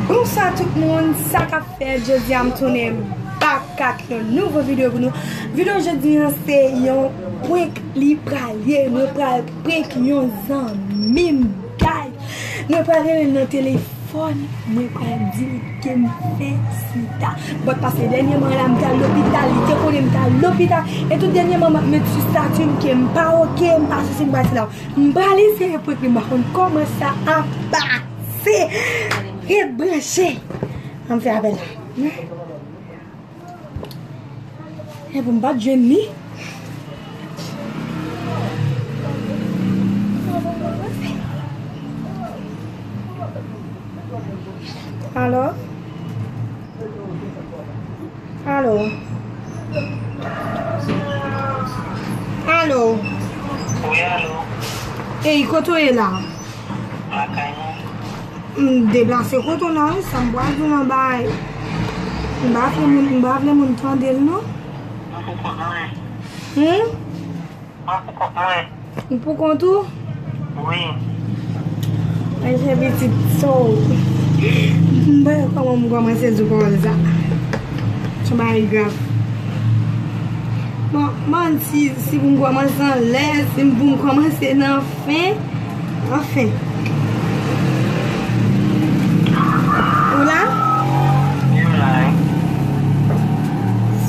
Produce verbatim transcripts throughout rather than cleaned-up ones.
Bonswa tout moun, sa k ap fèt? Jodi a m tounen back ak yon nouvo videyo pou nou. Videyo jodi a se yon prank li pral ye. Mwen pral prank yon zanmi m, guys. Mwen pral rele l nan telefòn, mwen pral di l ke m fè sida. But paske dènyèman la m t al lopital, li te konnen m t al lopital. E tout dènyèman m ap met sou stati m ke m pa oke, m pa sou sida, m pa sida. M pral eseye prank li, m pa konn kòman sa ap pase. Ret branche. An m fè apèl la. E pou m pa t jwenn li. Alo? Alo? Alo? Wi, alo. Ey, kote w ye la? Lakay mwen. M deplase kote w la, wi, sa m pral di w nan bay. M pa vle moun, m pa vle moun tande l, non. Mwen pou kont mwen. Hmm? Mwen pou kont mwen. Ou pou kont ou? Wi. Mwen se pitit so. M pa wè kòman m kòmanse di w pawòl sa. Se yon bagay grav. Bon, m pa konn si, si pou m kòmanse anlè, si m pou m kòmanse nan fen. Anfen. Ou la? Wi, m la, wi.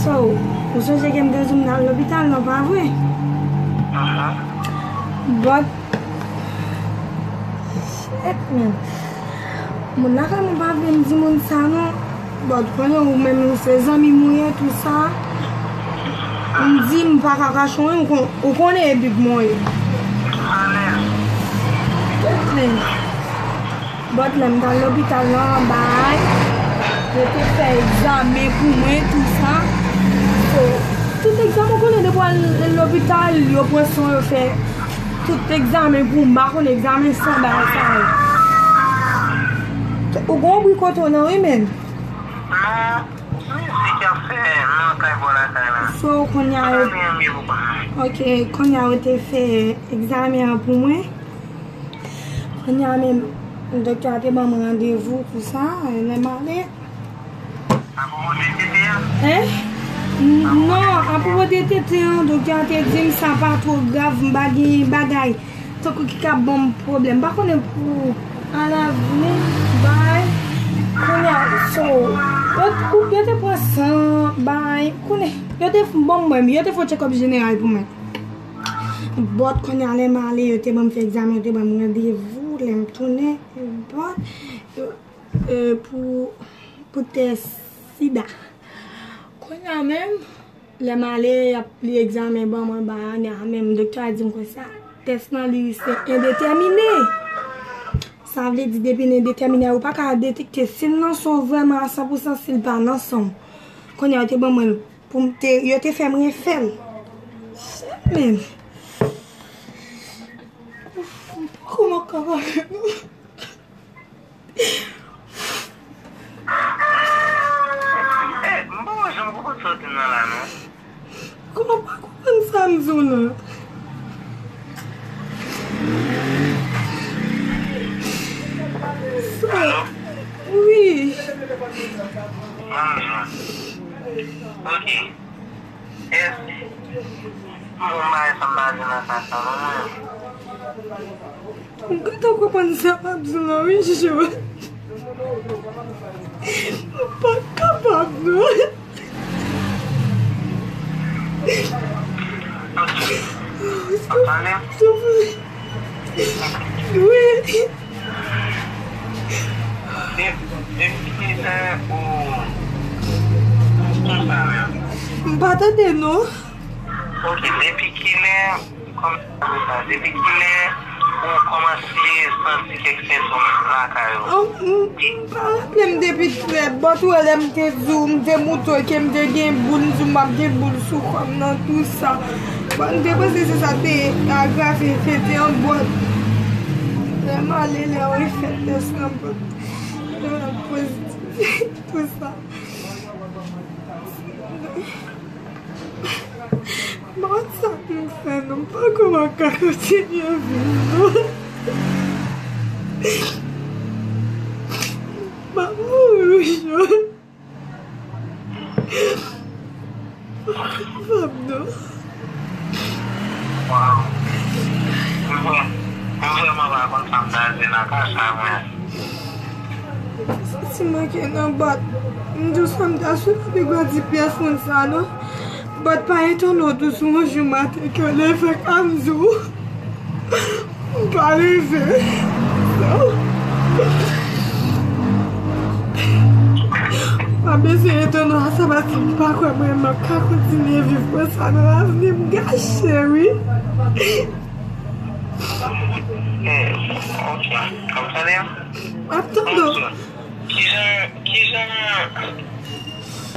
So, ou sonje ke m te di w m t al lopital, non, pa vre? Ahan. But, shit, man. Moun lakay mwen pa vle m di moun sa, non. But konnen ou menm se zanmi m ou ye, tou sa. M di m pa ka kache w, ou kon-, ou konnen e big mwen ye. Alèz. But lè m t al lopital nan bay, yo te fè egzamen pou mwen, tou sa. So, tout egzamen, ou konnen depi w al lopital, yo pran san w, yo fè tout egzamen pou m, m pa konn egzamen san bagay sa yo. Ou gon bri kote w nan wi, men. Non, mizik y ap fè nan kay bò lakay la. So, kounye a yo, ok, kounye a yo te fè egzamen an pou mwen. Kounye a menm, doktè a te ban mwen randevou pou sa, lè m ale. Apwopo de tete a? Hein? N-, non, apwopo de tete an, doktè a te di m sa pa twò grav, m pa gen bagay. Tankou ki ka ban m pwoblèm. M pa konnen pou alavni, bay. Kounye a, so, yo, yo te pran san, bay. Kounye, yo te ban mwen, yo te fè yon tchekòp jeneral pou mwen. But kounye a, lè m ale, yo te ban m fè egzamen, yo te ban m randevou, lè m tounen, but, e, pou, pou tès sida. Kounye a menm, lè m ale, y ap li egzamen ban mwen, ba, ane a menm, doktè a di m konsa, tès nan li se endetèmine. Sa vle di, depi l endetèmine, yo pa ka detekte si l nan san w vrèman a san pou san, si l pa nan san w. Kounye a, yo te ban mwen l pou m te, yo te fè m refè l. Shit, man. Kòman w ka pale nou? Eh, m pa wè jan m konprann sa w di nan la, non. Kòman w pa konprann sa m di w nan? Sa, wi. Manman. Ok. Èske m bay sa m pa di nan sa sa non mwen? M gentan konprann sa m ap di w la wi, Jojo. M pa kapab non. Soufle. Wi. Depi kilè ou konsa menm? M pa tande non. Ok, depi kilè, kòman sa, depi kilè ou kòmanse santi kèk sentòm lakay ou? M pa raple m depi trè, but ou wè lè m te di w, m te montre w ke m te gen boul, m di w m ap gen boul sou kò m nan tou sa. Bon, m te panse se sa te agrave, se te yon bòt. Lè m ale, lè yo fè tès nan bòt, yo wè m pozitif, tou sa. Bon, sa pou m fè non, m pa kwè m ap ka kontinye viv non. M ap Pablo. Wow. M vrè-, m vrèman pa konn sa m ta di nan ka sa, mwen. Santi mwen ke nan bòt. M di w sa m ta sou pi gwo di pyès moun sa, non. Bòt pa etone w tou si yon jou maten ke w leve k ap di w. M pa leve. M ap eseye etone w a sa paske m pa kwè mwen menm m ap ka kontinye viv konsa nan lavni m gache wi. Hmm, ok. Kòm sa li ye? M ap tande w. Kijan, kijan,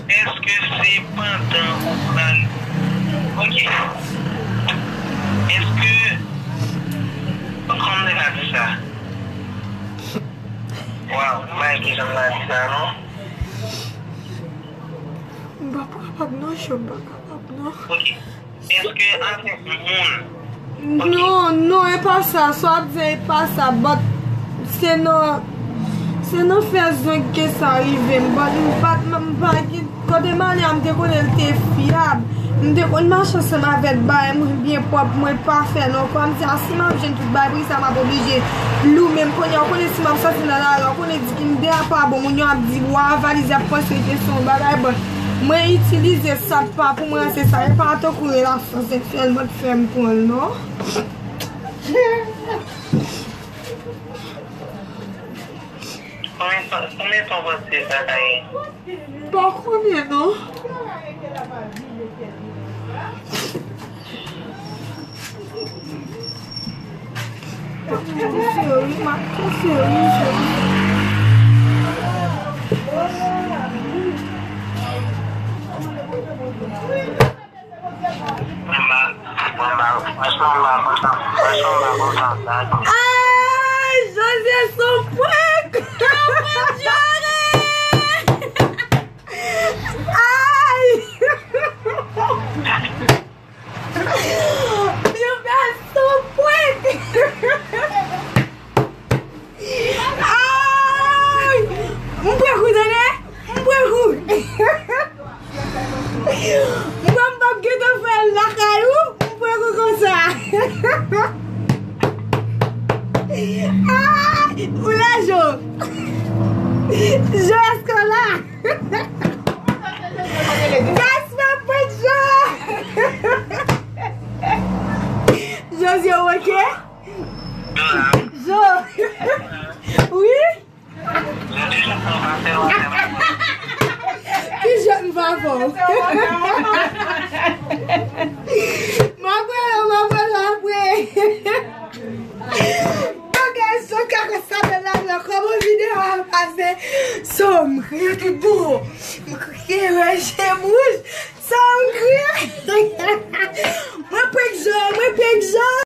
èske se pandan ou pral, ok, èske, kòman m te ka di sa? Waw, m pa gen kijan m ta di sa non. M p ap kapab non, Cho, m pa kapab non. Ok. Èske avèk moun? Ok. Non, non, e pa sa. Sa w ap di a, e pa sa. But se nan, se nan fè zwenk ke sa rive m. But m pa t, m pa gen, kote m ale a, m te konnen l te fyab. M te konn mache ansanm avè l, bagay mwen byen pwòp, mwen pafè non. Kòmsi a si m ap jwenn tout bagay, poukisa m ap oblije lou menm kounye a, ou konnen si m ap sòti nan lari a, ou konnen di ki m de a pa bon, moun yo ap di, wa, valiz, y ap panse ke se yon bagay, but mwen itilize sa k pa pou mwen, se sa, e pa tankou relasyon seksyèl mwen t fè m pran l, non. Konbyen tan, konbyen tan w panse sa ta ye? M pa konnen, non. M ap toufe wi, m ap toufe wi, Jezi. Mwen pa, mwen pa, franchman, mwen pa kontan. Franchman, mwen pa kontan sa. Ay, Jezi, se yon prank! Ay! Yo fè se yon prank! Ay! M prank ou tande! M prank ou! M kwè m p ap gentan fè l lakay ou, m prank ou konsa. Ah, ou la, Jo? Jo, èske w la? Guys, m ap prank Jo! Jezi, ou oke? Jo! Wi? Ki jwèt m pa fè w? M ap wè w, m ap wè w apre. Bon, guys, so ka konsa nan la, nan kòman videyo a pase. So, m kriye tout bon. M kriye, wè, je m wouj. Sa m kriye. Mwen prank Jo, mwen prank Jo.